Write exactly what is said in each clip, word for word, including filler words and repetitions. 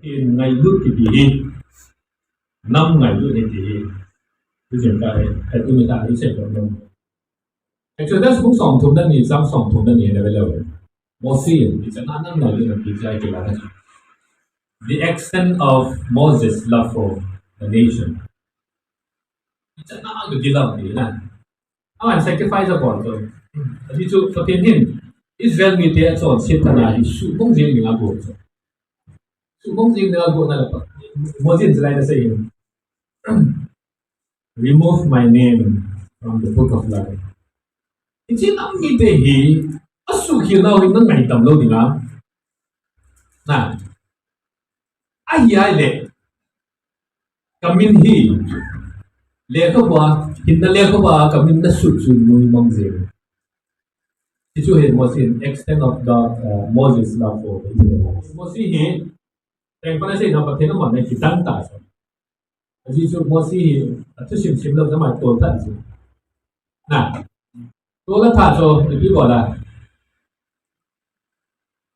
Ngailut kiti hi, nam ngailut kiti hi, tu jin ka he, ka tu ni ta hi se ko no. Exodus bung som thum le ni, chang som thum le ni le le. Moses, ichan a nam ngailut kiti jai ke la. The extent of Moses' love for the nation. Ichan a ka gilou ni na. Aman sacrifice abol chu. Ajeh chu Pathen hin Israel mite achonset thana hi sumang jing ding agot chu. Sumang jing ding agot na la pa. Moses in chulai na asei hin, "Remove my name from the book of life." Hiche nam mite hi asuhkhel nau hi na ngaidam lou ding a. Na. Ahi ahile. Ka min hi lekhabua, hinna lekhabua ka min na sut chu nuimang jing. Hichu hi Moses in extent of God, uh, Moses' love for the Israelites. Moses hi, teng pana sei na Pathen aman na kidang ta chu. Ajeh chu Moses hi, athusim sim lou na mai tol ta chu. Na. Tol atha chu, ipi bol a.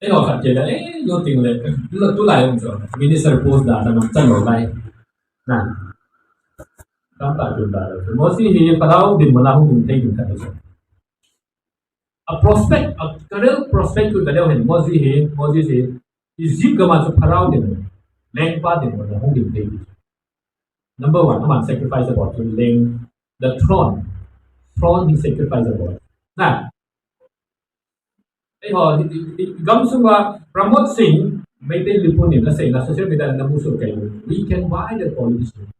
Eiho khat kile, eh, lo ting le, lo tulai um chu. Minister post da, da nam chan lou lai. Na. Tam ta tun da. Moses hi Pharaoh dinmun a hung ding thei ding khat chu. A prospect, a career prospect chu da leu hin, Moses hi, Moses hi, Egypt gam a chu Pharaoh dinmun, lengpa dinmun a hung ding thei ding. Number one, aman sacrifice abol chu leng, the throne. Throne hi sacrifice abol. Na. Eiho, i, i, i, gamsunga Pramod Singh, Meitei Lipun in asei na social media na musu kai. We can buy the politician.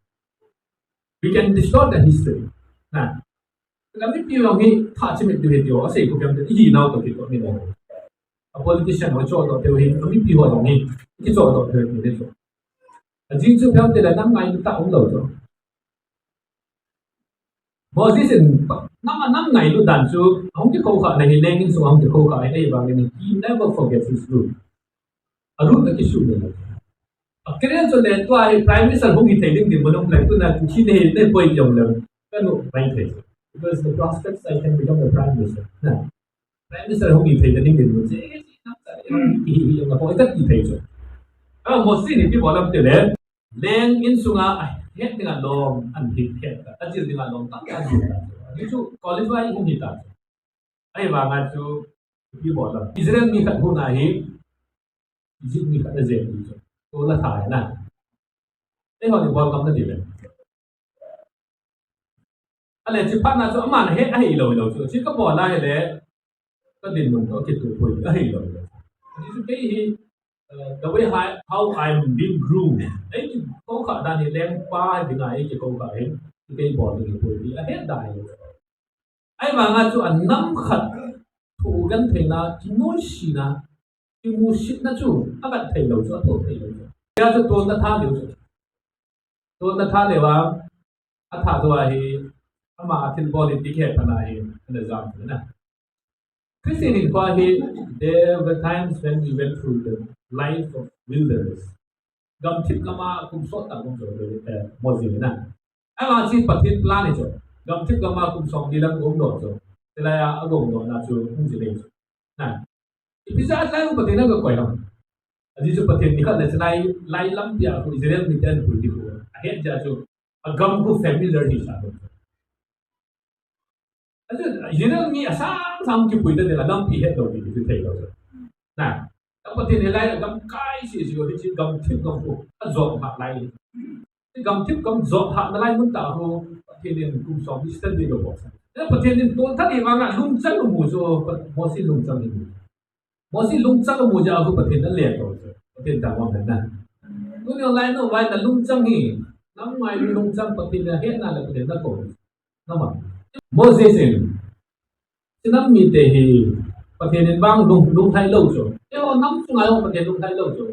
We can distort the history. Na. Ka mipi jong hi thachimit diu ahi tiu, asei khu piang te, ihi nau toh kitoh ni lo. A politician ho chohdoh teu hi, ka mipi ho jong hi, kichohdoh teu hi ni chu. Ajeh chu piang te la nam ngailut tah um lou chu. Moses in pa, nam a nam ngailut dan chu, ahung kikou kha na hi leng insung ahung kikou kha hi, ahivangin he never forgets his root. A root akisuh le. A keren chu le tua hi Prime Minister hung hi thei ding ding mun um le, tuna tu hi nei, nei poi jong le. Ka nu bai thei. Because the prospects I can become the Prime Minister. Na. Prime Minister hung hi thei ding ding mun che, eh, nam sa, eh, hi, hi, hi, jong le, hoi ka ti thei chu. A, Moses in ipi bol am ti le, leng insunga ahet dinga lom ahin het ta, ajil dinga lom tamtah ahin het ta. Hichu qualify hung hi ta. Ahivanga chu, ipi bol am. Israel mi khat hung na hi, Egypt mi khat na jeng ding chu. Tol atha na. Eiho ni bol ngam na ti le. Ale, hiche phat na chu aman ahe, ahei lou lou chu. Hiche ka bol a ahile, ka dinmun toh kitoh poi, ahei lou lou. Ajeh chu kei hi, uh, the way how, how I'm being groomed. Eikikou kha dan hi lengpa dinga eikikou kha hi, kei bol ding hi poi, ahe dan hi. Ahivanga chu anam khat thoh gentheina, kinoisena, kimusitna chu agat thei lou chu, athoh thei lou chu. Hijeh chun tolna tha leu chu. Tolna tha leu a, atha tua hi, ama athilbol hi dikhe pana hi, ana jam na. Christian hinkho hi, there were times when we went through the life of wilderness. Gamthip gam a kum sot tah kum sot, eh, Moses na. Ama chu Pathen plan hi chu. Gamthip gam a kum som li lang um doh chu. Chulai a agom doh na chu hung ji nei chu. Na. Ipi jeh a chulai u Pathen a ga koi ham. Ajeh chu Pathen nikhat le chulai, lai lampi a khu Israel miten pui ding khu. Ahet jeh chu. Agam khu familiar hi sa. Ajeh chu Israel mi asang sang kipui ta ding a lampi het lou ding chu thei lou. Na. Ka Pathen hilai a gamkai sese ho hi chu gamthip gam khu. Ajop ha lai. Gamthip gam jop ha nalai mun tah khu, Pathen in kum som ni stand ding lou bol. Pathen in tolthat hi vang a lungchang amu chu, Moses lungchang hi. Moses lungchang amu jeh a khu Pathen in ale lou chu. Pathen ta vang na. Tuni lai nu vai na lungchang hi. Nam mai lungchang Pathen na het na le Pathen na ko. Nama. Moses in. Hiche nam mite hi Pathen in vang lung, lunglhai lou chu. Eiho nam chunga jong Pathen lunglhai lou chu.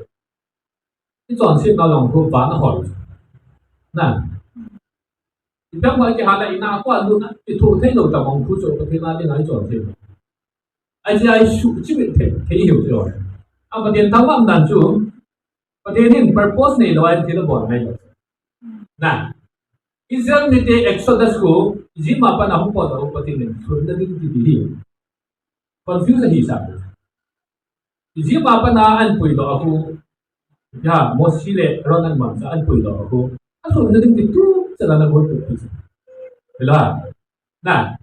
Ichonset nau jong khu vang ahol chu. Na. Ipi ham kihal a ina a kona lut a, ithoh thei lou tobang khu chu Pathen a dinga ichonset. Ajeh a isuh chimit thei, thei hiu chu. A Pathen thangvah dan chu. Pathen in purpose nei lou a, thil abol ngai lou. Na. Israel mite Exodus khu, Egypt a pat a hung potdoh a Pathen in sunna ding ti hi. Confuse ahi sa. Egypt a pat a ahin puidoh a khu, Ya, Mosi le Aaron an mangcha an puidoh a khu. Asumna ding kitup chan a na gontup pi chu. Hila. Na.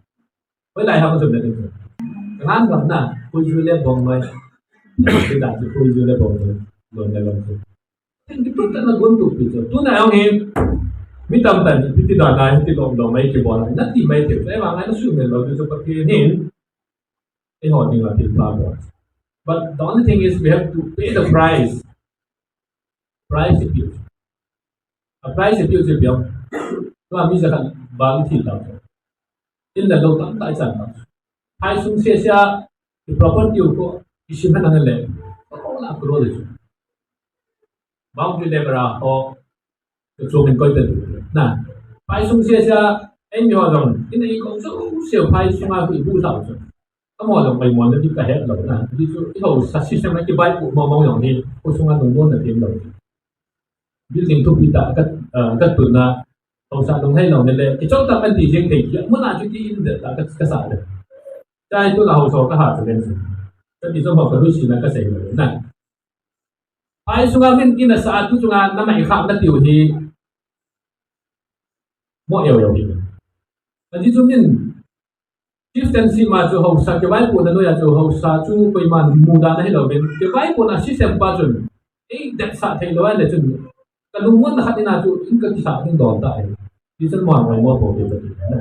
Hoilai ham asumna ding chu. Kanan gam na, khuiju le bongnoi. Kida chu khuiju le bongnoi. Lon le lon chu. Ding kitup chan a na gontup pi chu. Tuna jong hi. Mi tamtah in ipi ti dan a, hiti lom lom mai kibol a. Nati mai thei. Ahivang a na sumil lou chu Pathen hin. Eiho dinga thil pha bol. But the only thing is we have to pay the price. Price ipi. A price ipi chu ipi ham. Tua mi jakhat bang thil tam. In le lou tamtah i chan tam. Phaisung sese a i property u khu i sim han ang le. Ko la ko le chu. Boundary labour a ho. Ka chung in koi ta na. Phaisung sese a, eimi ho jong, in ei kong chu, sese phaisung a hui bu thau chu. Amaho jong pai mon na ti ka het lou na. Ti chu, i ho sa system a kivaipoh mong mong jong hi, khosunga lungmonna thei lou. Building thupi tah ka, ah, ka tun na, haosa lunghei lou na le, kichol tah kan ti jeng thei kei, mun a chu ti in de tah ka, ka sa de. Chai tu na haosa ka ha chu len chu. Ka ti chu mo ka hui si na ka sei lou na. Phaisunga min in a sa a tu chunga na mai kha na tiu hi. Mo eu eu hi. Ajeh chu min chieftaincy ma chu haosa kivaipohna noiya chu haosa chu koiman muda na hilou vin. Kivaipohna system pa chun. Ei det sa thei lou a le chun. Ka lungmon na khat in a chu in ka kisa ding don ta ai. Ti chun mo mo mo po ti ta.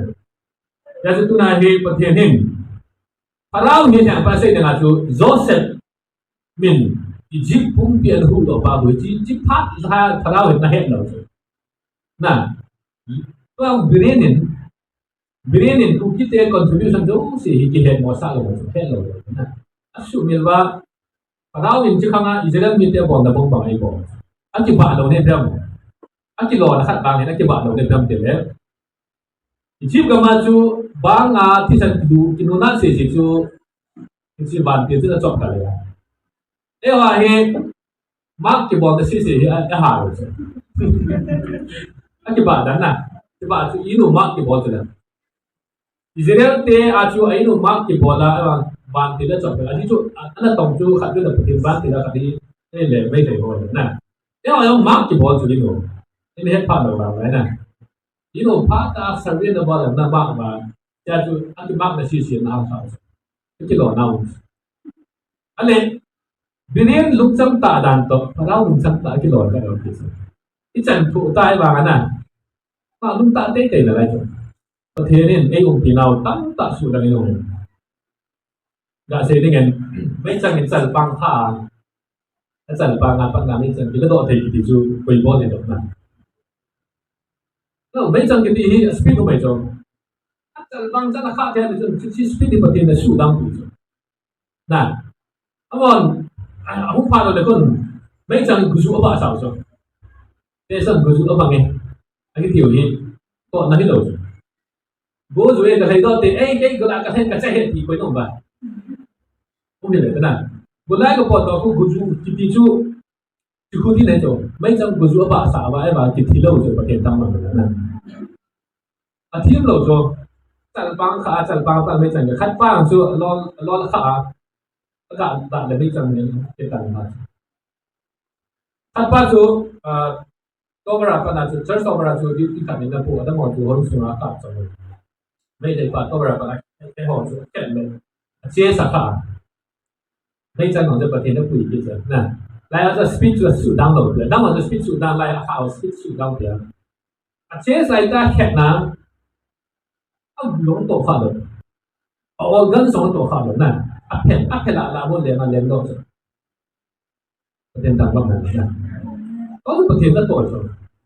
Ya chu tuna hi Pathen hin. Pharaoh hin a pa sei ding a chu Joseph min Egypt pumpi a huhdoh pa bou hi, chi, chi phat lha Pharaoh hin na het lou chu. Na, tua Biren in, Biren in Kuki te contribution jouse hi kihet mo sa lou chu, het lou chu. Na, asumil uva, Pharaoh in chi khang a Israel mite bolna bang bang a eibol. Akibah lou ne pem. Akilona khat bang hin akibah lou ne pem ti le. Egypt gam a chu bang a thisan kidu, kinuna sese chu, hiche vantil chu na chop kha le a. Eiho hi, mak kibolna sese hi a, a ha lou chu. Akibah dan na. Kibah chu inu mak kibol chu na. Israel te a chu a inu mak kibol a, a vantil a chop kha le a. Ajeh chu, a, ana tong chu khat chu na Pathen vantil a khat hi, ei le, Meitei ho na. Eiho jong mak kibol chu inu. Ei het pha lou vang lai na. Inu phat a surrender bol na mak ba. Tia chu, akimakna sese na ham sa. Kilona u. Ale, Biren lungchang tah dan toh, Pharaoh lungchang tah kilona u ti sa. I chan thu tai vang a na. Ma lungtah teitei na lai chu. Pathen in ei umpi nau tamtah sudang in um. Ga sei ding in, meichang in chalpang kha a, a chalpang a pat na meichang kiladoh thei kiti chu koi bol in doh na. No, meichang kiti hi a speed umai chu. A chalpang chan a kha thei a chu, chu, chu speed hi Pathen in a sudang pi chu. Na, amon, a, a hung pha lou le khun, meichang guju a ba sao chu. Te san guju a ba nge, a kiti u hi, tohna hilou chu. Go ju e ka lhai doh te, ei, ei, go la ka lhai ka cha he ti koi nom ba. Um hi le ta na. Go la ka pot doh khu go ju kiti chu, ti khu ti le chu. Meichang go ju a ba sa ba, e ba kiti lou chu, Pathen tang ma na. A thim lou chu. Chalpang kha, chalpang pa meichang khat pa chu, lol, lol kha a. Ka da le meichang ne, ke tan ba. Khat pa chu, ah, Tower a pat na chu, church tower a chu, duty khat in na pu, adang ho chu, hon sunga kap chang. Meitei pa tower a pat na, kei ho chu, kei le. A che sa kha. Meichang ho chu Pathen in apui kit chu, na. Lai a chu speed chu sudang lou pia. Adang ho chu speed sudang lai, a kha ho speed sudang pia. A che sa ta khet na. A long to kha lou. A organ song to kha lou, na. A phet, a phet la la mo le ma le lou chu. Pathen tang bang na. Ko Pathen na to chu.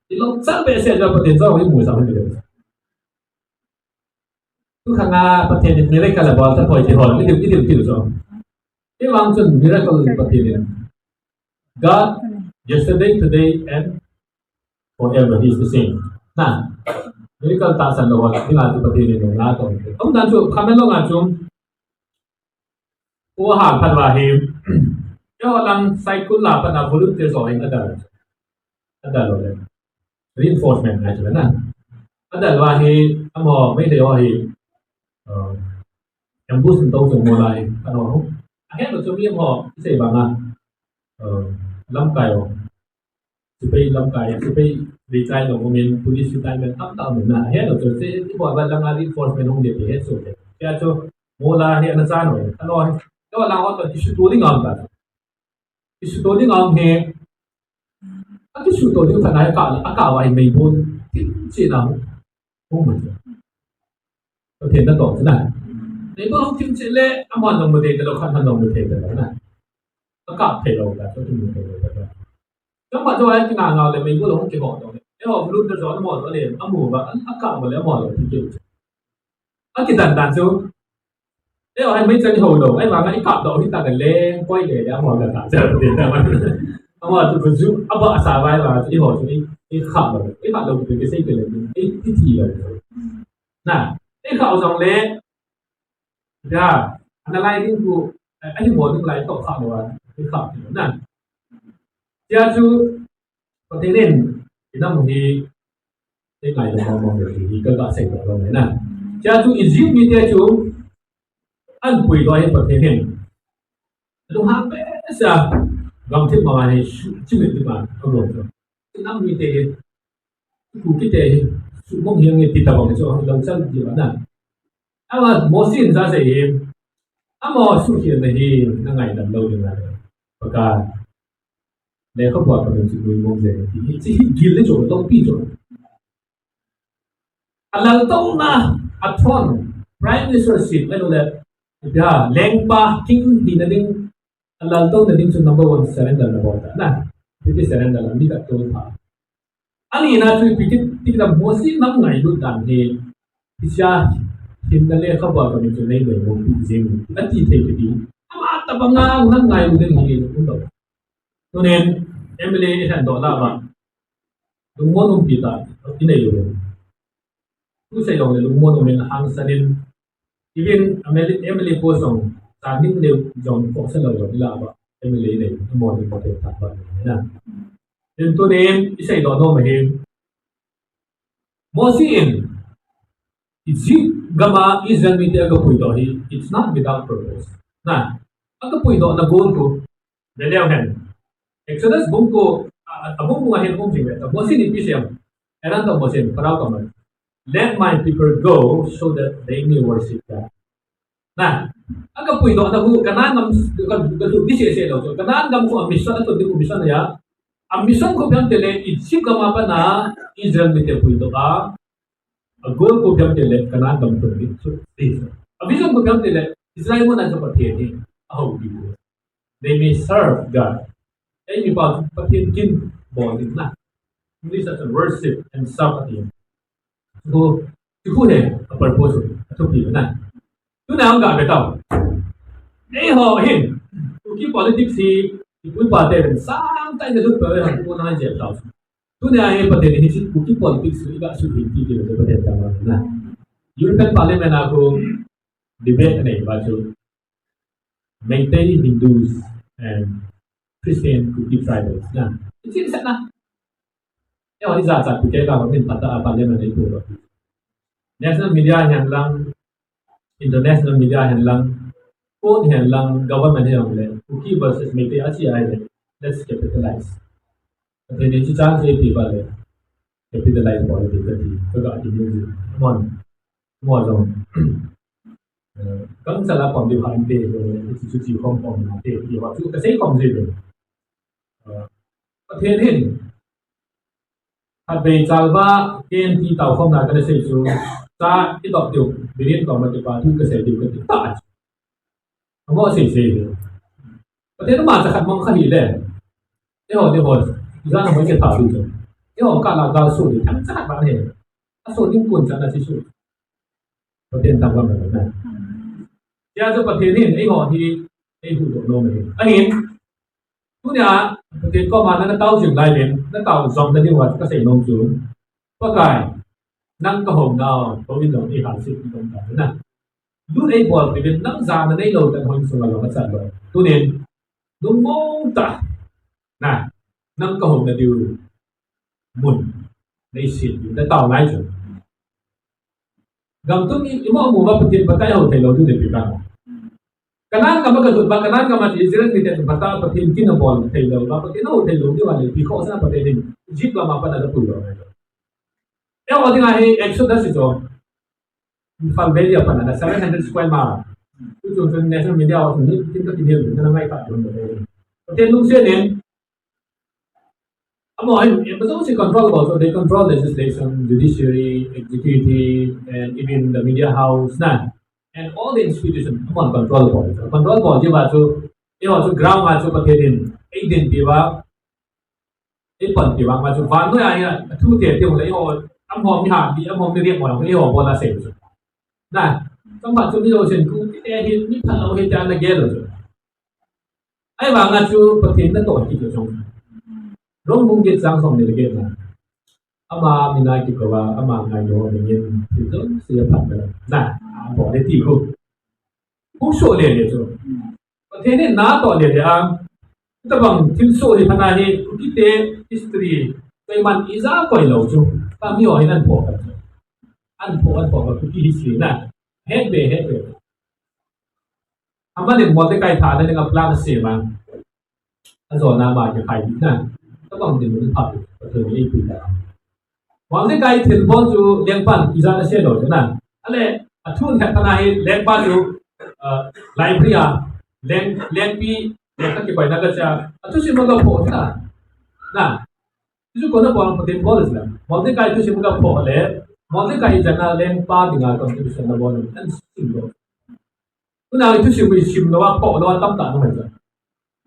I lungchang behseh a Pathen chu i mu sa ni le. Tu khang a Pathen in miracle a bol ta poi ti ho, i dim, i dim ti chu. I vang chun miracle Pathen in. God, yesterday, today, and forever, he is the same. Na. Miracle tahsan lou ho, ti na chu Pathen in na to. Umdan chu, khamen lou nga chu. Pu Hangphat va hi, eiho lang cycle la pat na volunteer ho hin adal. Adal lou le. Reinforcement ngai chu na. Adal va hi, amaho, Meitei ho hi, uh, ambush in tou chu mo lai, ano. Ahet lou chu mi amaho, sei bang a, uh, lamkai ho. Sepai lamkai, sepai retire lou umin, police retirement tamtah umin na. Helou chu, che, ibol ba langa reinforcement hung ding ti he chu. Tia chu, mola hi ana chan umin. Ano, to la ho to kisuto ding ngam ta. Kisuto ding ngam he. Akisuto ding tha nai ka, aka wa hi meibol. Tin chi na. Hung mai. Pathen natoh chu na. Meibol hung thim cheh le, amahon jong mu thei talou, khat hon jong mu thei talou na. Akap thei lou ta, chu thim thei lou ta. Chomkhat jou a kinga ngau le, meibol hung kiho lou le. Eiho, volunteer jong amu lou le, amu va, akap lou le, amu lou, thim cheh. Akidan dan chu. Eiho, hai meichang iho lou, ahivanga ikap doh hita ka leng koi le, le, amu ka ta, chu, ti ta. Amu chu, chu, aba sa vai va, eiho, chu, i, ikap lou, ikap lou, ti kisei ti le, i, i thi lou. Na, i khah jong le, ya, ana lai ding khu, eh, ahi mo ding lai toh khah lo a, i khah ding na. Tia chu, Pathen in, i nam hi, i ngai lo mo mo hi, ka ga sei lo lo na. Tia chu, Egypt mite chu, an puidoh hi Pathen in. Lunghang behseh a, gamthip ma hi, chu, chu mi ti ma, a lo chu. I nam mite hi, Kuki te hi, sumong hiang nge ti tabang chu, lou chal di na. Ama Mose in ja sei hi, ama suhkhelna hi, na ngaidam lou ding ahi. Pakai, lekhabua ka min chu lui mong jeng ti hi, chi hi gil le chu, lou pi chu. A laltouna, a throne, prime ministership, ahilou le, ipi ham, lengpa, king hina ding, a laltouna ding chu number one, surrender na bol ta na. Ipi ti surrender la, mi ka tol pha. Ani na chu ipi ti, ti ka Mose nam ngailut dan hi, hiche a, hinna lekhabua ka min chu nei lou mong pi jeng, ati thei ti. Ama tabang a nam ngailut ding hi, um lou. Tunin, M L A i lhendoh lah uva. Lungmon umpi tah, i nei u. Tu sei jong le lungmon umin hangsan in. Even M L A, M L A post jong, sa ning le jong, post lou jong, i lah uva. M L A i nei, i mo ni mo te tah uva, na. Tin tunin, i seidoh nom ahi. Mose in, Egypt gam a Israel mite aga puidoh hi, it's not without purpose. Na, aga puidoh na goal khu, Ve leu hen. Exodus bung ko, a, a, a bung ko a hin um jing ve ta. Mose in ipi sei em. Aaron toh Mose in, Pharaoh toh Mose. Let my people go so that they may worship God. Na, aga puidoh na khu, Canaan gam, ka, ka tu, di sei sei lo. Canaan gam khu a mission, a tu di khu mission ya. A mission khu ipi ham itile, Egypt gam a pat na, Israel mite puidoh a. A goal khu ipi ham itile, Canaan gam tu di, tu di. A vision khu ipi ham itile, Israel mun a chu Pathen hi, a houpi. They may serve God. Eimi pa chu Pathen kin bol ding na. English a chun worship and serve ati. Chu, chu khu hi a purpose, a thupi na. Tuna hung ga ve tau. Eiho hin, Kuki politics hi, ipu ipa ten sangtah in alut peh uve, hung na jep tau. Tuna hi Pathen hi chu Kuki politics hi ga suhhing ti ti le Pathen tangvah na. European Parliament a khu debate anei uva chu. Meitei Hindus and Christian Kuki tribals na. Ichi sa na. Eiho hi jachat pi kei ka min pata a parliament nei pu lo. National media hen lang, international media hen lang, court hen lang, government hen lang le, Kuki versus Meitei a chi a le, let's capitalize. Pathen in hiche chance eipe uva le, capitalize bol ding kati, ka ga ti ni. Come on. Mo jong. Eh, gangsa la pom ding ham ti, eh, ti chu ti khom khom na ti, ti ho chu ka sei khom ji ve. Eh, Pathen hin, khatvei chalva, K N T tao khom na ka na sei chu, cha i dop diu, birin ko ma ti pa thu ka sei diu ka ti ta. Amo sei sei. Pathen ama cha khat mang kha hi le. Eiho, eiho, jan a mo ke ta lu chu. Eiho ka la ga su ni, thang cha khat ba ne. A su ni kun cha na si su. Pathen tangvah na na. Tia chu Pathen hin eiho hi eihuhdoh nom ahi. Ahin, tunia Pathen koma na tao jing lai uvin, na tao jom na diu a ka sei nom chu. Pakai, nang ka hou nau, houin jong ei hal sih ding ta na. Lut ei bol pi uvin, nang jana nei lou tah in houin sunga jong ka chan lou. Tunin, lungmong tah, na, nang ka hou na diu mun, nei sin diu, na tao lai chu. Gam tum i, i mo mu va Pathen Pakai hou thei lou diu le pi ka. Canaan gam a kalut uva, Canaan gam a Israel mite chu phatah a Pathen kin abol thei lou uva, Pathen hou thei lou diu va le, pi khohsah a Pathen in Egypt gam a pat a apui lou. Eiho dinga hi Exodus chu Imphal Valley a pat a seven hundred square mile. Tuchung chun national media ho chun ni tin ka kinel, na ngai kha dun. Pathen lungset in, amaho hin, amaho jouse control bol chu, they control legislation, judiciary, executive, and even the media house na, and all the institution, amaho control bol chu. Control bol jiu va chu, eiho chu ground a chu Pathen in eidinpi uva, eipanpi uva, ama chu vannoi a hin athu tei tei u le, eiho, amaho mi hatpi, amaho mi riak mo, eiho bol a sei chu. Na, chomkhat chu mi jousen Kuki te hi mi phalou ahi tia ana gel u chu. Ahivanga chu Pathen natoh kit u chu. Rom bung get chang som ni le get na. Ama mina kikou a, ama ngailu ho dingin thil jouse aphat na. Na, abol e ti khu. Hung soh le le chu. Pathen in natoh le le a. Hitabang thilsoh hi phatna hi, Kuki te history, koi man ija koi lou chu. Kami ho hin ana phoh kha chu. Ana phoh, ana phoh kha Kuki history na. Het be, het be. Haman in Mordecai thana dinga plan asem a. Ajona ama kikhai na. Tabang dinmun pha, Pathen in eipui ta. Mordecai thilbol chu lengpan ijat asei lou chu na. Ale, athun khat phatna hi lengpa chu, uh, library a, leng, lengpi, lekha kikoina kacha, athusim aga phoh na. Na. Chu kona pon Pathen bol na. Mordecai thusim aga phoh le, Mordecai jana lengpa dinga contribution ana bol, ana sim lou. Tuna i thusim i sim lou a, phoh lou a tamtah ana um ahi.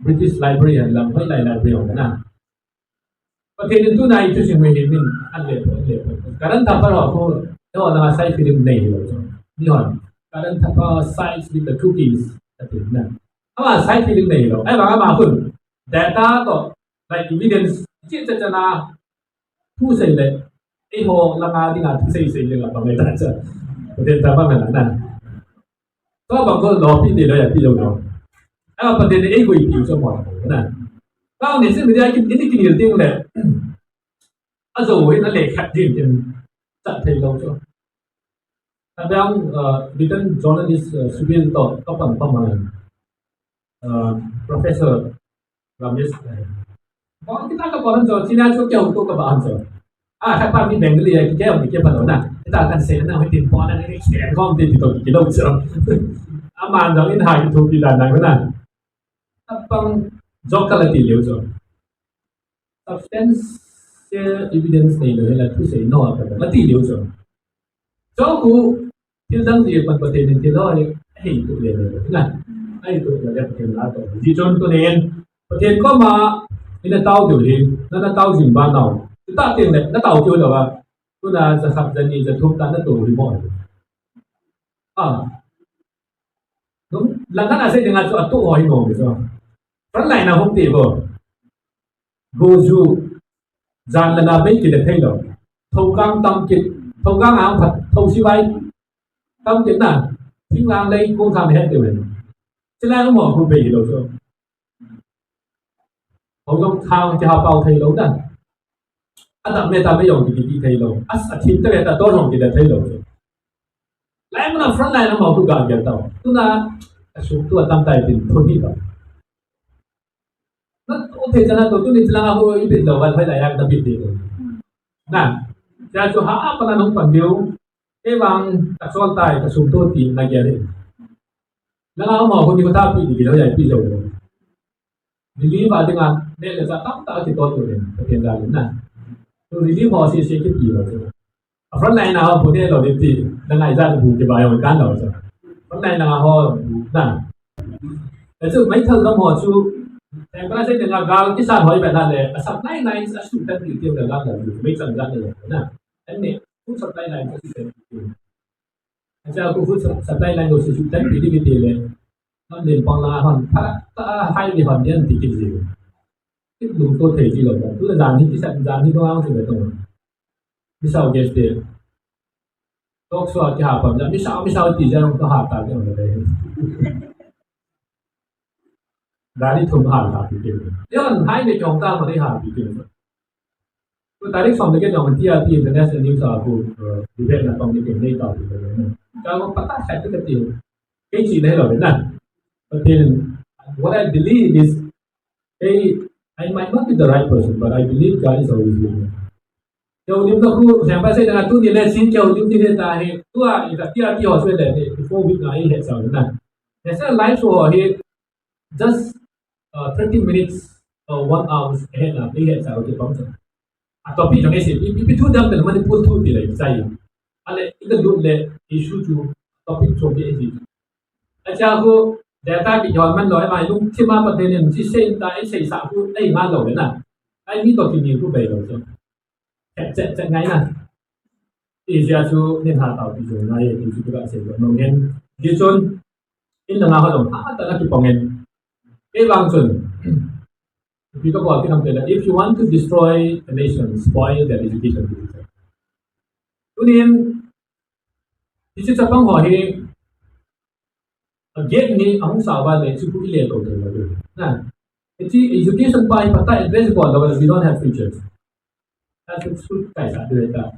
British Library hen lang, hoilai library hung na. Pathen in tuna i thusim hi min, ana le phoh, ana le phoh. Karen Thaphar ho khu, eiho langa side feeling nei hilou chu. Ni hon, Karen Thaphar sides with the Kukis. Ati na. Ama side feeling nei hilou. Ahivang ama khun, data toh, like evidence, chi cha cha na, thusei le, eiho langa dinga thusei sei le la bang le ta cha. Pathen ta bang na na. Tua bang ko lo pi ni lo ya pi lo lo. A Pathen in eikoipiu chu mo na. Kani sim dia ki ni ki ni ding le. Ajou hin ale khat ding kin chat thei lou chu. Abang, uh, Britain journalist, uh, Subil toh kapan pamai. Uh, Professor Ramesh, uh, bang kita ka pon chu, China chu keu tu ka ba an chu. Ah, khat pa mi Bengali a, keu mi keu pa lo na. Kita kan se na, hitin pon na, ni se kom ti to ki lo chu. Aman jong in ha ki thu pi dan na na. Apang jok ka la ti leu chu. Substantial evidence nei lou hela thusei no a ka la ti leu chu. Chu khu thil dang ji pan Pathen in thil ho hi hei tu le le na. Hei tu le le Pathen la to. Ji chon tu nen Pathen koma ina tao tu hi, na na tao jing ba nau. Tu ta tin le na tao tu lo ba. Tu na ja khat ja ni ja thum ta na tu hi mo. Ah. Nung, lang kan a sei dinga chu a tu ho hi mo mi chu. Front line a hung ti bo. Go ju, jan le na bei kile thei lou. Thokang tam kit, thokang ang phat, tho sivai tam kit na. Thing lang lei kong tham het ti wen. Chila mo khu bei lou chu. Hong jong thang ti ha pau thei lou na. A dam me ta me jong ti ti thei lou. A, a thim ta me ta to jong ti thei lou. Lai mo na front line mo khu ga gel ta. Tu na, a su tu a tam tai tin thun hi ta. Na, o thei chana to, tu ni chila ho i bit lo, wan phai la yak na bit de. Na, cha chu ha, a, pa na nong pan diu. Kei vang, ka chol tai, ka sum to ti na gel hi. Na la mo, hu ni ko ta pi di lo ya pi lo. Relief a dinga, ne le cha tam ta ki to tu ne, ka ken da na. Tu relief ho si si ki pi lo. A front line a ho bu ne lo di ti, na ngai ja bu ki ba yo kan lo cha. Front line a ho bu na. Achu mai thal dam ho chu, temperature dinga gal kisa hoi ba na le, a supply line a su ta ti ti gal gal mai chang gal le na. Ani, food supply line a su ta ti. Acha ko food sup-, supply line ko su su ta ti ti ti le. Nam len pang la hon, ta, ta hai ni hon dian ti ki ji. Ki lung to thei ji lo. Tu la jan ni kisa jan ni to ang su le to. Misao gas te. Tok so ki ha pam ja, misao, misao ti ja ko ha ta ja le. Dari thum ha ta pi kin. Yon hai me jong ta ma dei ha pi kin. Ko tarik som le ke jong ti a ti international news a ko, eh, debate na tong ni ke nei ta pi kin. Ka ko pata khat ka ti. Kei chi nei lo na. But then, what I believe is, hey, I might not be the right person, but I believe God is always with me. Keu dim na khu, siapa saya dengan tu nilai sin keu dim nilai tahe. Tua, ita tia tia hospital le, before week na, I had some na. Esa live show ho hi, just uh, thirty minutes or one hour ahead lah, I had some okay pang. A topic jong ese, ipi thu dam pen Manipur thu ti le sai. Ale, ika lut le issue chu topic chu bi ese. Acha ko data ki jol man lo, ma lung thim a pa te nen chi sei ta, ese sa ku, ei ma lo na. Ai mi to ki mi ku bai lo so. Chat chat chat ngai na. Isia chu nin ha tau ti chu ngai ti chu ka sei lo no ngen. Di chun in la na ha lo ha ta na ki pong ngen. Kei vang chun. Ipi ka bol ti ham tile, if you want to destroy a nation, spoil their education. Tunin, hiche chapang ho hi, a gate ni ahung sa uva le, chu ku ile ko te lo. Na, hiche education pa hi pata address bol lo, we don't have futures. That's a true kai sa de ta.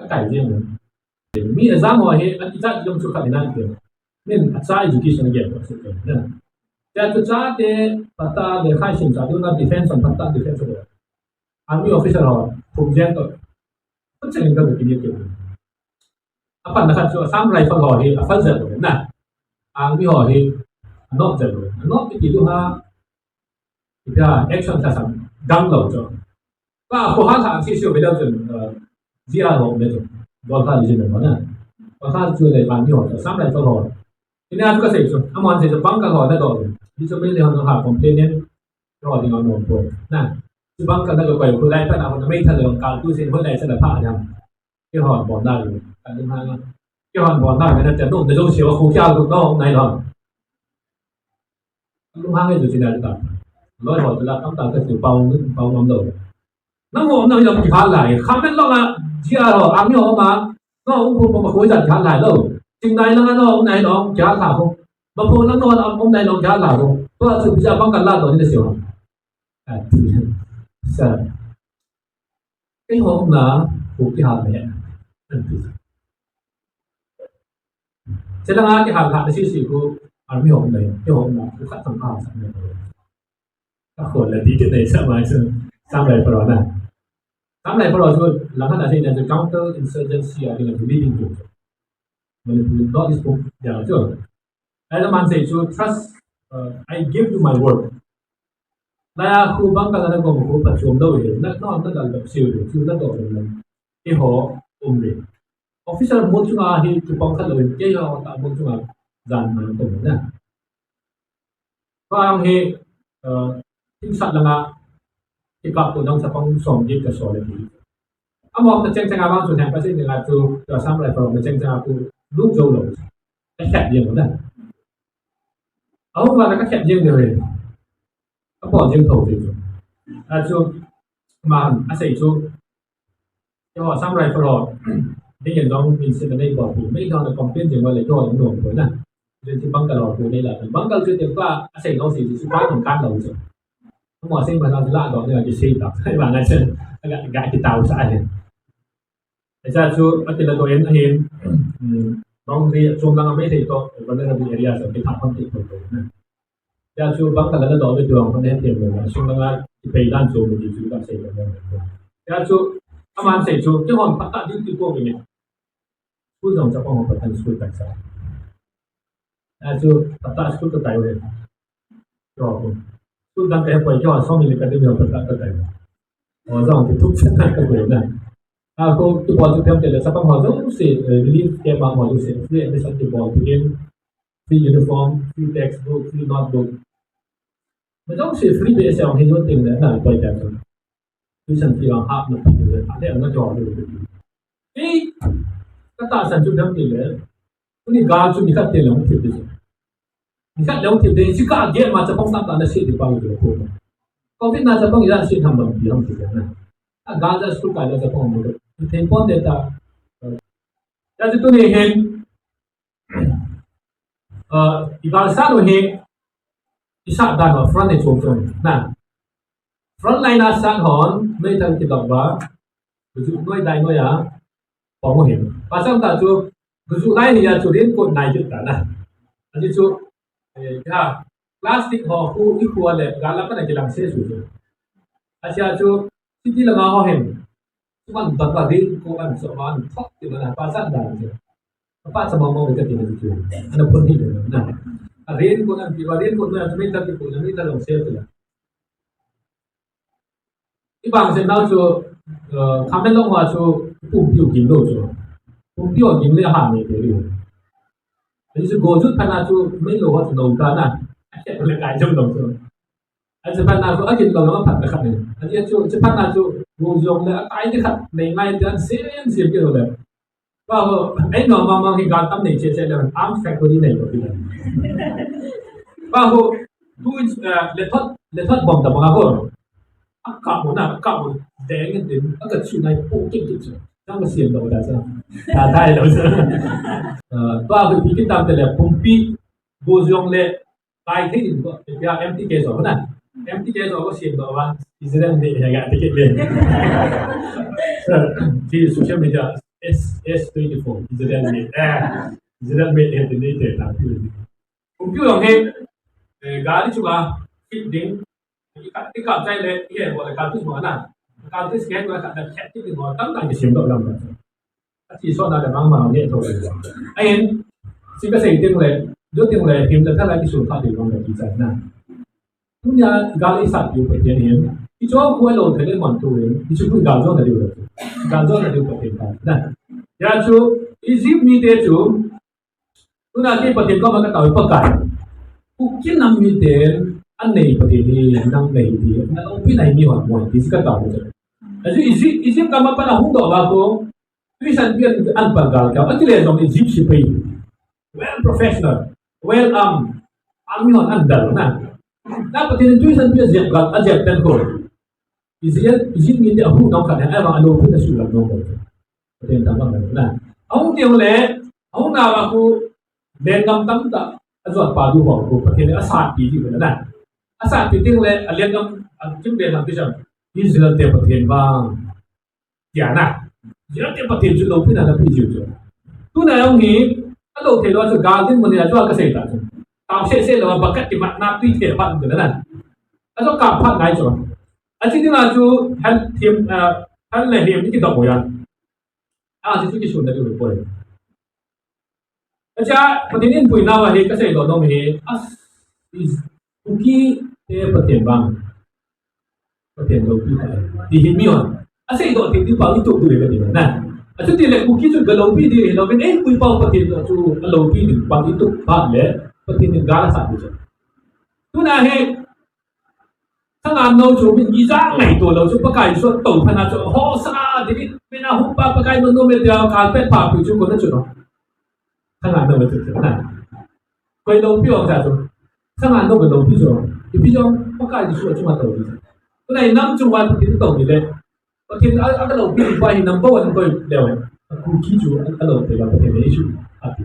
Ka kai je mo. Mi exam ho hi, a kicha jong chu khat nan te. Min a cha education ge ko se ke. Na. Cha chu cha te pata le khai sim cha tu na defense on pata defense ko. Army officer ho, phum jen to. Ko chen ka ki ni ke. Apan na khat chu Assam Rifle ho hi, a fal jen na. Army ho hi, a not jen. A not ki tu ha. Ipia action ta sam, dang lo chu. Ka ko ha tha si si ve lo chun, eh, G R ho me chu. Bol tha li jin mo na. Bol tha chu le ban ni ho, Assam Rifle ho. Ina chu ka sei chu, amon sei chu bang ka ho na do. Ni chu me le ho ha complain ne. Ho ding ho no po. Na. Chu bang ka na ko ko lai pa na ho na me tha le ka tu sei ho lai sa la pha jam. Kihon bon na ri, kan ding hang. Kihon bon na ri na te nung de jong siu khu kia lu no nai lo. Lu hang e ju chin na ta. Loi ho la tam ta ka siu pau ni pau ngam lo. Nang ho nang yam ki hal lai. Khamen lo la G R ho, army ho ma. No u khu ma khu ja ki hal lai lo. Chin nai la no nai lo ki hal la ho. Ma pho nang no la um nai lo ki hal la ho. To a chu ja bang kan la to ni de siu. A ti. Sa. Keiho umna khu kihal le, an ti. Chulanga kihal kha si si khu army ho le, keiho umna khu khat thang kha sa le. Ka khol le ti ke nei sa mai sun, Assam Rifle na. Assam Rifle chu lang khat a sei na chu counter insurgency a ding a leading group. Manipur North East Pum ya chu. Ai la man sei chu trust, uh, I give you my word. Laya khu bang ka la na gom khu pa chuam lo he, na, na, na dal dap siu he, chu na do na. Keiho um le. Officer mo chunga hi chu pang khat lo he, keiho ta mo chunga jan man ko na. Bang he, uh, thing sat langa, kikap to dang chapang som git ka so le hi. Amom ta cheng cheng a bang chu thang pa sei ni la chu, chu Assam Rifle ma cheng cheng a khu lu jo lo. Ka khat jeng na. Ahung la ka khat jeng de he. Ka po jeng tho de chu. A chu ma a sei chu. Keiho Assam Rifle ho. Ding yen jong min se na nei bo pu. Mei jong na complain jeng wa le keiho jong no ko na. Jeng chu bang ka lo pu nei la. Bang ka chu te pa a sei no sei chu pa tong kan lo chu. Mo sei ma la la do ne ki sei ta. Sai ma na chen. Ga ga ki tau sa he. Acha chu a ti la do en a hin. Boundary chom langa mei thei to vulnerable area sa ki tha kon ti ko na. Acha chu bang ka la do be tuang kon he ti mo. Chom langa ki pei dan chu mi chu ka sei ko na. Acha chu aman sei chu kihon pata din ti ko ni. School jong chapang ho patan school ta sa. Achu pata school ka tai ve. Yo. School dang ka poi kyo so mi le ka de yo pata ka tai. O jong ki thup sa ka ko na. A ko ki po chu pem te le chapang ho jong si, eh, relief camp ho jong si free admission ki bol tin, free uniform, free textbook, free notebook. Ma jong si free be sa hong hin lo tin le na poi ta chu. Tuition fee ang hap na pi le, a le ang na jong le. Ei, ka tahsan chu dam ti le. Tuni gal chu ni khat te le hung thip de. Ni khat le hung thip de, chi ka ge ma chapang tam ta na si di pa le ko. Covid na chapang ya si tham bang di ham ti na. A gal ja school ka ja chapang mo. Thei pon de ta. Ya chu tuni hin. Ah, i gal sat u hi, i sat dan u front line chom chom na. Front line a sat hon, mei thang ki dok ba, guju noi dai noi a, pom u hin. Pasal ta chu, guju lai ni a chu rin kot nai jut ta na. Ani chu, Eh, ha, plastic ho khu i khu le, gal la kana kilang se su. Asia chu, city la nga ho hin. Chuman ta ta din ko an so man thok ti na pa san dan che. Pa sa mong mong ka ti na chu. Ana pun hi na. A rain ko an ti ba rain ko na chu me ta ti ko na me ta long se tu la. I bang se nau chu, eh, khamen long wa chu pumpi u kim lo chu. Pumpi u kim le ha me te ri. Ani chu go chu thana chu me lo wa chu lo ta na. A ke le kai jong lo chu. Ani chu thana chu a kim lo ma phat ta khat ne. Ani chu, chu thana chu go jong le a kai ti khat nei ngai ti an se an se ke lo le. Ba ho, ai no ma ma hi gal tam nei che che le an factory nei ko ti. Ba ho, tu, eh, le thot, le thot bom ta ma ho. A ka mo na, a ka mo deng in din, a ka chu nai po kik kik chu. Nang ka siam lo da sa. Ta dai lo sa. Eh, ba ho, pi ki tam te le pumpi, go jong le, kai thei din ko, ya M T K so na. M T K so ko siam lo ba, Israel ne ya ga te ke le. Sir, ji social media, S S twenty-four, Israel ne. Eh, Israel ne, eh, ne, ne, ta. Computer he, eh, gari chu ba, fit ding, i ka, i ka chai le, i he, bo le, ka tu mo na. Ka tu ke ko ka, ka, ka, ti mo, tam tam ke sim do lam. A ti so na le mang mang ne to le. Ai, si ka sei ting le, do ting le, him le, ta la ki su pha ding mang le ki chai na. Tunia, gal i sat diu Pathian hin. I cho khu lo thei le mon tu hin. I chu khu gal jo na diu le. Gal jo na diu Pathian ta. Na. Ya chu, Egypt mi te chu, Tuna kei Pathen koma katao e Pakai. Kuki nam miten anei Pathen hi nang nei ti. Na lopi nai mi hon mo ti katao mo. Achu Egypt, Egypt gam a pat ahung doh uva ko. Twisan pi an, an pan gal ka. Akile jong Egypt sepai. Well professional. Well armed. Army hon an dal na. Na Pathen twisan pi ajep gal, ajep ten ko. Israel, Egypt mite ahu dong khat, ahivang alopi na suh lam dong khat. Pathen thangvah na. Ahung teng le, ahung na ma khu, lenggam tamtah, ajot pa du ho khu, Pathen in asatpi ji na. Asatpi teng le, alenggam, akim lenggam pi jong, Israel te Pathen vang. Tia na. Israel te Pathen chu lopi na na pi ji chu. Tuna jong hi, alo thei lou chu, gal ding mun a chu kasei ta chu. Tao se se lou, bucket kimat na tui thei phat na. Ajo kap phat ngai chu. Achi ding a chu han thim, ah, han le him ni kidop mo yan. A, chu chu kisun na chu poi. Acha, Pathen in pui nau a hi kasei doh nom hi. As is Kuki te Pathen vang. Pathen lopi ta. Ti hi mi hon. Asei doh ti ti pa i tup du le ka ti na. Achu ti le Kuki chu ka lopi di lo ken ei pui pa Pathen doh chu ka lopi di pa i tup pa le. Pathen in gal asat di chu. Tuna hi Sanga no chu min gija ngai to lo chu Pakai chu to phana chu ho sa David min a hung pa Pakai no no me dia kal pet pa pu chu ko na chu no. Sanga no chu chu na. Koi lopi ong cha chu. Sanga no ko lopi chu. Ipi jong Pakai chu chu ma to. Ko nai nam chu wa pu to ni le. Pathen a, a ka lopi pa hi number one koi le wa. Kuki chu a lopi la Pathen ne chu. A pi.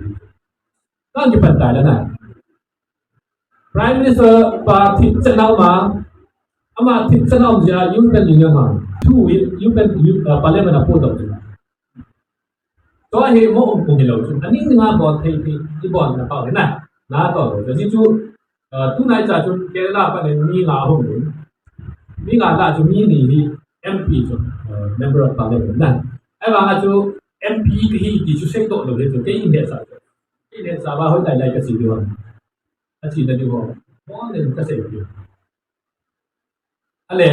Kan kipan tai la na. Prime Minister pa thip chan nau ma, ama thip chan nau jia European Union ma, thu European U-, uh, Parliament a po dau jia. To hi mo um kung hi lo chu. Ani nga bon thei thei, i bon na pa na, na to lo. Ji chu, uh, tunai cha chu Kerala pa ne mi nga hung ni. Mi nga la chu mi ni hi M P chu, uh, Member of Parliament na. Ai ba nga chu M P hi ti chu sei to lo hi chu, kei in he sa. Kei in he sa ba hoi lai lai ka si di wan. A chi na di ho. Mo ne ka sei di. Ale,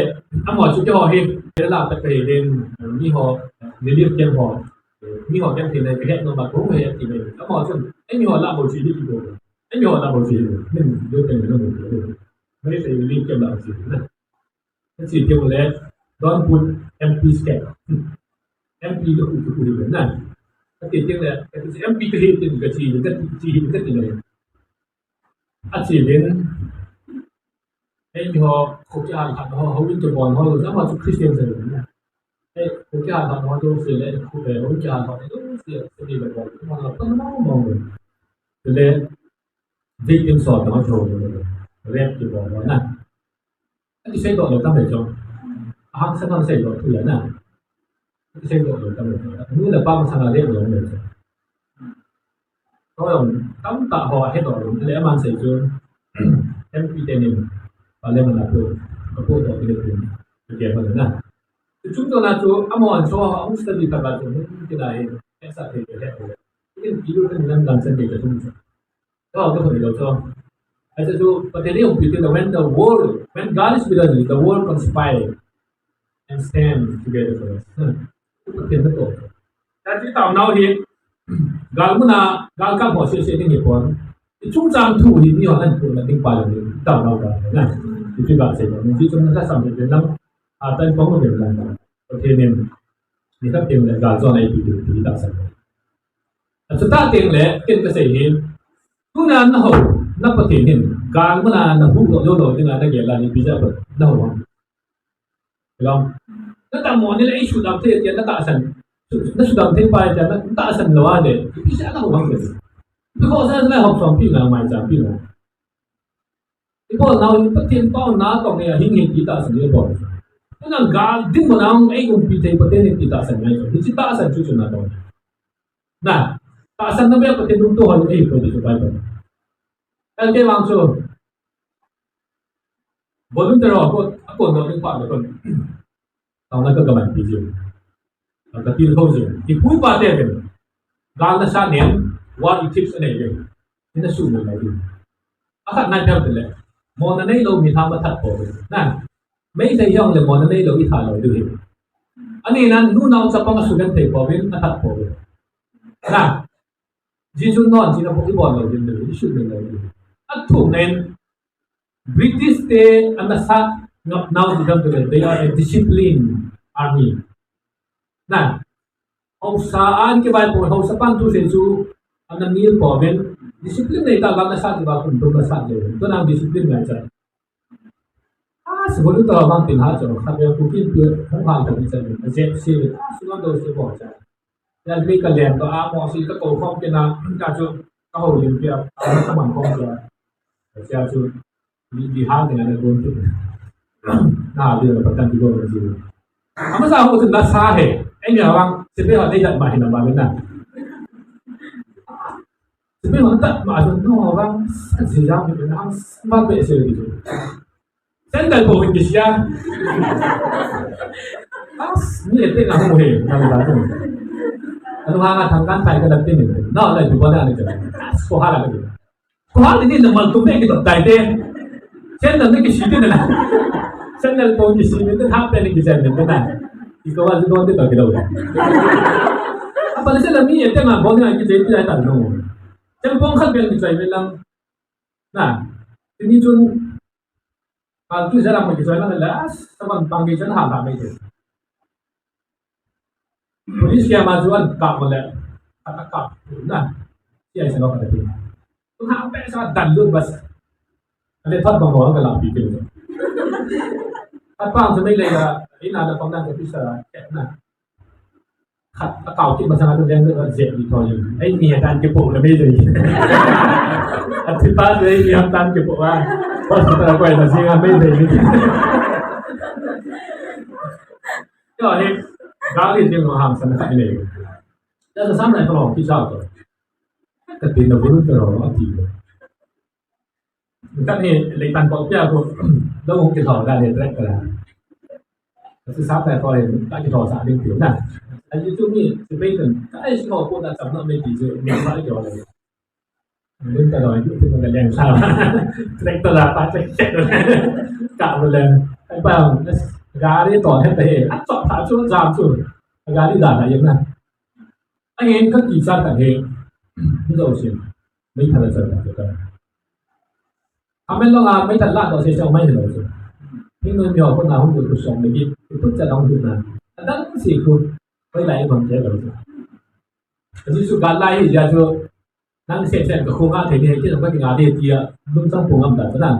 amo chu ke ho hi, ke la ta ke den, mi ho, relief camp ho. Mi ho camp ke ne ke no ba ko he ti ne. Amo chu, e mi ho la bo chi di ko. E mi ho la bo chi di. Min do ke no mo. Mai se relief camp la chi. Na. Chi ke le, don't put M P's cap. M P lo ku ku na. Ka ti ke le, M P ke he ti ka chi, ka ti, chi ka ti ne. A chi vin, ei ho, ko kya ha ho, ho in ke bon ho, na ma chu Christian se na. Ei, ko kya ha ho, jo se le, ko ke, ho kya ha ho, jo se, se le bon, ma na pa ma ma. Le, victim so ta ma jo, rape ke bon na. Ani sei to lo ta me jo. Ahang sa kan sei to tu ya na. Sei doh lo tam lo. Nu le pa masang a le lo lo. Ko jong tamtah ho he doh lo le aman sei chu. M P tenin, Parliament a pu, a pu to kile tin, kile pa na. Chung to na chu, amahon chu, a hung study kha ka chu, kila hi, esa te ke he. Kin kilu kan nan dan sen te ka chung chu. Ka ka ko lo chu. Ai chu, Pathen in umpi te, when the world, when God is with us, the world conspire and stand together for us. Hmm. Pathen na to. Ta chi tao nau hi, gal muna, gal ka mo se se ni ni pon. I chungchang thu hi mi hon an pu na ding pa lo ni, tao nau ka na. Ti ti ba se lo ni, ti chung na sa sam ni lang, a tan pong lo ni lang. Pathen in, ni ka tin le gal zo na i ti ti ti ta sa. A chu ta tin le, kin ka sei hi. Tuna na ho, na Pathen in, gal muna na hu lo lo lo ding a na gel la ni pi ja ba, na ho. Hello. Na ta mo ni le i sudam thei tia na tahsan. Su-, na sudam thei pa tia na tahsan lo a le. Ipi sa na ho bang ke. Because na ho som pi na mai jam pi na. I bol na i Pathen pa na to ne a hing hing ti tahsan i bol. Na gal ding mo na ei umpi thei Pathen in ti tahsan ngai. Ni ti tahsan chu chu na to. Na. Tahsan na be Pathen dum to ho ei ko ti chu Bible. Kan te lang chu. Volunteer ho, a kon, a kon ding pa le kon. Tao na ka ka man pi jing. Ka ka til ho jing. Ti pui pa te ven. Gal na sa nen, war ethics anei ven. Ni na su mo na ven. A khat na thel te le. Mo na nei lo mi tha ma that po ven. Na. Mei thei hiong le mo na nei lo i tha lo du hi. Ani nan nu nau chapang a su ven thei po ven, a that po ven. Na. Jesu non, Jesu non, i bol lo din, i su din lo din. A thum nen, British te, ana sa, ngap nau di dam tu, they are a disciplined army. Na, hausa an ke bai po, hausa pan tu se su, ana nil po ven, discipline nei ta, ana sa di ba kun tu na sa de, tu na discipline ngai cha. A, si bolu ta bang tin ha cha, kha be ku kin tu, hong ha ta di cha, a jep se, a su na do se po cha. Yan mi ka lem to a mo si ka ko khom ke na, ka chu, ka ho lim pia, a ka man khom pia. Sia chu, mi di ha ke na na gon tu. Na di na patan di gon na ji. Ama sa ho tu na sa he. Ai mi awang, si pe ho dei dat ma hi na ma na. Si pe ho dat ma chu no awang, sa ji jam ni na, ma pe se di. Sandal po in kisia. As, ni ete nga mo he, nga nga mo. Ano nga nga thangkan thai ka latin ni. No, no, ipi po na ni ka. As, ko hala ka. Ko hala ni na mal tum ni ki to tai te. Sandal ni kisi ni na. Sandal po in kisi ni, ha pe ni kisi ni na. Ikaw wala doon dito kilaw. Apa ni sila ni ete nga po ni ki jai ti ta no. Sandal po khat pe ni jai lang. Na. Ni chun Kal tu jara mo kichoi na la, saban pang kichoi na ha ba mai te. Police ke ma juan ka mo le, ka ka ka, na. Ti ai sa lo ka te. Tu ha pe sa dan lu bas. Ale thot bang mo ka la pi ke. At pa ang sa mai le la, ina da pang na ka pi sa, na. Khat, a kau kit masang a tu leng tu jep di thoi. Ei, mi hatan kipoh le mei lei. A thi pa tu ei, mi hatan kipoh a. Hospital a koi na jing a mei lei. Yo, he, gal hi jing ham san khat nei. Ya sa sam nai ko ki sa to. Ka tin na bulu to ro a ti. Kan he, leitan ko pia ko, lo hung kithou da le tractor a. Kasi sa pa ko le, ka kithou sa ding tiu na. Ai chu mi, si pe kan, ka ai si ko ko da cham na me ti chu, mi ma ai jo le. Mun ta doi, ti ko da leng sa. Tractor la pa che che. Ka mo le. Ai pa, gari to he te, a chop tha chu jam chu. Gari da na yem na. Ai ka ti sa ka he. Ni lo sin. Meithal a chal na ka. Amen lo nga meithal la to se se mai lo se. Hingnoi mi ho ko na hung ko song le ki, tu cha dong tu na. Adang se ko, koi lai bang je lo se. Jesu ga lai hi ja jo, nang se se ko ko nga the ni he ki ba ki nga de ti a, lung sang pu ngam ta na.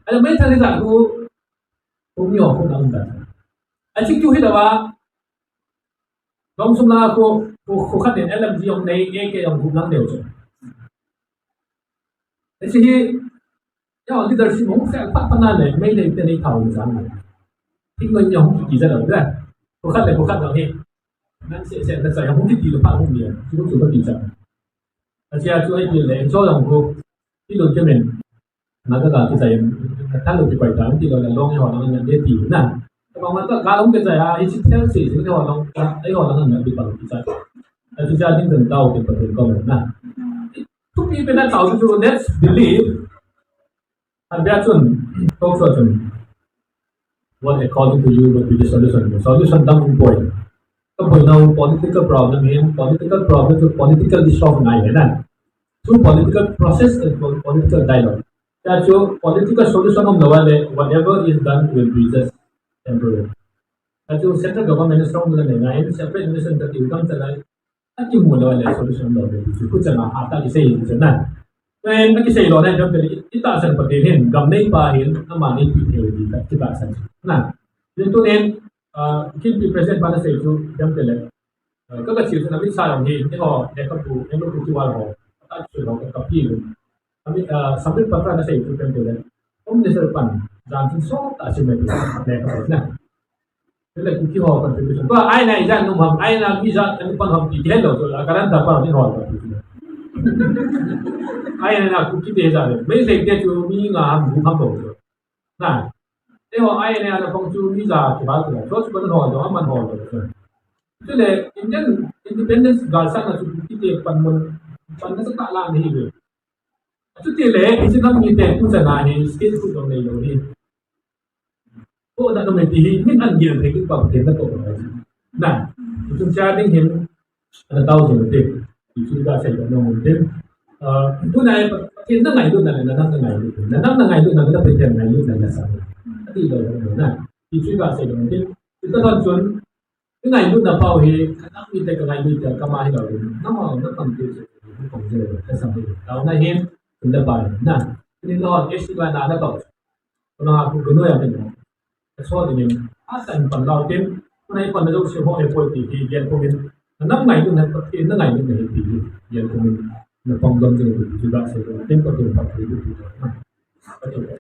Ai meithal ni ta ko, ko mi ho ko na um ta. Ai chi tu hi da ba, Dong sum la ko, ko, ko khat in L M G ong nei, A K ong gup lang deu chu. Hiche hi, ya leadership hung fel pat pat na le, mei le te nei thau ni jang. Thik noi ya hung ki ja lo da. Ko khat le ko khat lo hi. Nan se se na sa ya hung ki ti lo pa hung ni. Chu chu ba ki cha. Asia chu ai ti le, cho long ko. Ti lo ke men. Na ka ga kichai, ka thalu kikoi ta, ti lou le, long eiho lang ngan de ti na. Ka bang ma ta, ka long kichai a, hiche thil se, se eiho lang, eiho lang ngan de pa kichai. Achu cha ding chun tao tin Pathen ko na. Thupi pen a tao chu, let's believe. Abia chun, talk show chun, what according to you would be the solution? Solution dang um poi. Ka boina u political problem hi, political problem chu politically solve ngai ahi na. Through political process and po-, political dialogue. Tia chu political solution um lou le, whatever is done will be just temporary. Tia chu central government strong le ngai, separate nation ka ti u dang chalai. Akimu lou le solution lou le ti chu, kuchana ha ta kisei hi chu na. Pen akisei lou na, jam te i, i tahsan Pathen hin, gam neipa hin, ama neipi thei ti ta, ti tahsan chu na. Nin tunin, ah, Kinpi president pa na sei chu, jam te le. Ah, ka ka chiu chu na mi sa long hi, eiho, ne ka pu, ne ka pu ti wal ho. Ta chu lo ka pi lu. Ami, ah, Sambil Patra na sei chu, jam te le. Home Minister pan, jam chu so ta si me tu, ne ka pu na. Tile Kuki ho contribution. Tua aina ijat nom ham, aina mi jat ani pan ham ti kihei lou, so, a karan ta pan ni ho contribution. Aina na Kuki te jat le. Meitei te chu mi nga ham, gup ham lou, so. Na. Eiho aina na pang chu mi jat kibal tu. So, chu pan ho, so, aman ho, so. Tile Indian independence galsatna chu Kuki te pan mun, pan na sa ta la ni ve. Chuti le, hiche nam mite tu chana hi, state khu jong nei lou hi. Ko na no me ti hi, min an gel thei pa Pathen natoh na. Na, chun cha ding hin, ana tao jing te. Ti chu ka sei na mun te. Ah, tuna hi Pathen na ngailutna le, na nam na ngailutna. Na nam na ngailutna le, Pathen ngailutna na sa. Ati lou na. Ti chu ka sei na mun te. Ti ta thon chun, Ka ngailutna pau hi, ka nam mite ka ngailut te, ka ma hi lou. Na ma, na kam te chu, kong je le, ka sam hi. Tao na hin, tun le bai na. Ni lo, e si ba na na to. Ko na ku gnu ya min. Ka so de min. A san pan lau tin, ko na pan na jo se ho e poi ti hi, gen ko min. Ka nam ngailutna, ka tin na ngailutna hi ti hi, gen ko min. Na pang dom je ti, ti ba se, tin ko tin pa ti ti. Ka tu ka